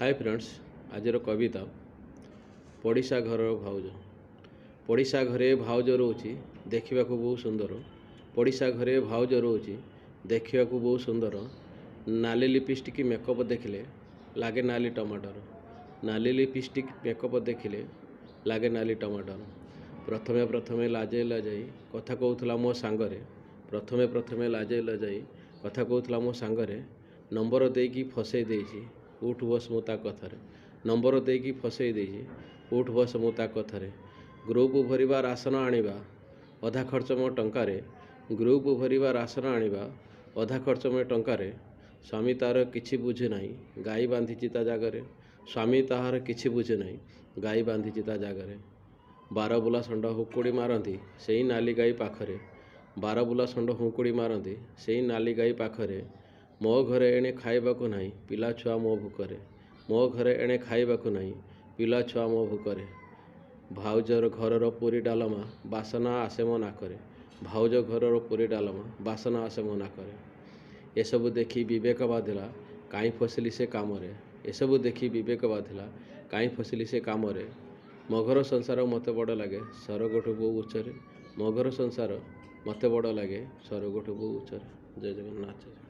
ହାଏ friends, ଆଜିର କବିତା ପଡ଼ିଶା ଘରର ଭାଉଜ। ପଡ଼ିଶା ଘରେ ଭାଉଜ ରହୁଛି, ଦେଖିବାକୁ ବହୁ ସୁନ୍ଦର। ପଡ଼ିଶା ଘରେ ଭାଉଜ ରହୁଛି, ଦେଖିବାକୁ ବହୁ ସୁନ୍ଦର। ନାଲି ଲିପିଷ୍ଟିକ୍ ମେକଅପ୍ ଦେଖିଲେ ଲାଗେ ନାଲି ଟମାଟର। ନାଲି ଲିପିଷ୍ଟିକ୍ ମେକଅପ୍ ଦେଖିଲେ ଲାଗେ ନାଲି ଟମାଟର। ପ୍ରଥମେ ପ୍ରଥମେ ଲାଜେଇ ଲାଜେଇ କଥା କହୁଥିଲା ମୋ ସାଙ୍ଗରେ। ପ୍ରଥମେ ପ୍ରଥମେ ଲାଜେଇ ଲାଜେଇ କଥା କହୁଥିଲା ମୋ ସାଙ୍ଗରେ। ନମ୍ବର ଦେଇକି ଫସେଇ ଦେଇଛି, ଉଠ୍ ବସ୍ ମୁଁ ତା କଥାରେ। ନମ୍ବର ଦେଇକି ଫସେଇ ଦେଇଛି, ଉଠ୍ ବସ୍ ମୁଁ ତା କଥାରେ। ଗ୍ରୁପ୍ ଭରିବା, ରାସନ ଆଣିବା, ଅଧା ଖର୍ଚ୍ଚ ମୋ ଟଙ୍କାରେ। ଗ୍ରୁପ୍ ଭରିବା, ରାସନ ଆଣିବା, ଅଧା ଖର୍ଚ୍ଚ ମୋ ଟଙ୍କାରେ। ସ୍ୱାମୀ ତାର କିଛି ବୁଝେ ନାହିଁ, ଗାଈ ବାନ୍ଧିଛି ତା ଜାଗାରେ। ସ୍ୱାମୀ ତାହାର କିଛି ବୁଝେ ନାହିଁ, ଗାଈ ବାନ୍ଧିଛି ତା ଜାଗାରେ। ବାରବୁଲା ଷଣ୍ଢ ହୁଙ୍କୁଡ଼ି ମାରନ୍ତି ସେଇ ନାଲି ଗାଈ ପାଖରେ। ବାରବୁଲା ଷଣ୍ଢ ହୁଙ୍କୁଡ଼ି ମାରନ୍ତି ସେଇ ନାଲି ଗାଈ ପାଖରେ। ମୋ ଘରେ ଏଣେ ଖାଇବାକୁ ନାହିଁ, ପିଲା ଛୁଆ ମୋ ଭୋକରେ। ମୋ ଘରେ ଏଣେ ଖାଇବାକୁ ନାହିଁ, ପିଲା ଛୁଆ ମୋ ଭୋକରେ। ଭାଉଜର ଘରର ପୁରୀ ଡାଲମା ବାସନା ଆସେ ମୋ ନାକରେ। ଭାଉଜ ଘରର ପୁରୀ ଡାଲମା ବାସନା ଆସେ ମୋ ନାକରେ। ଏସବୁ ଦେଖି ବିବେକ ବାଧିଲା, କାହିଁ ଫସିଲି ସେ କାମରେ। ଏସବୁ ଦେଖି ବିବେକ ବାଧିଲା, କାହିଁ ଫସିଲି ସେ କାମରେ। ମୋ ଘର ସଂସାର ମୋତେ ବଡ଼ ଲାଗେ ସରଗଠୁ ବହୁ ଉଚ୍ଚରେ। ମୋ ଘର ସଂସାର ମୋତେ ବଡ଼ ଲାଗେ ସରଗଠୁ ବହୁ ଉଚ୍ଚରେ। ଜୟ ଜଗନ୍ନାଥ।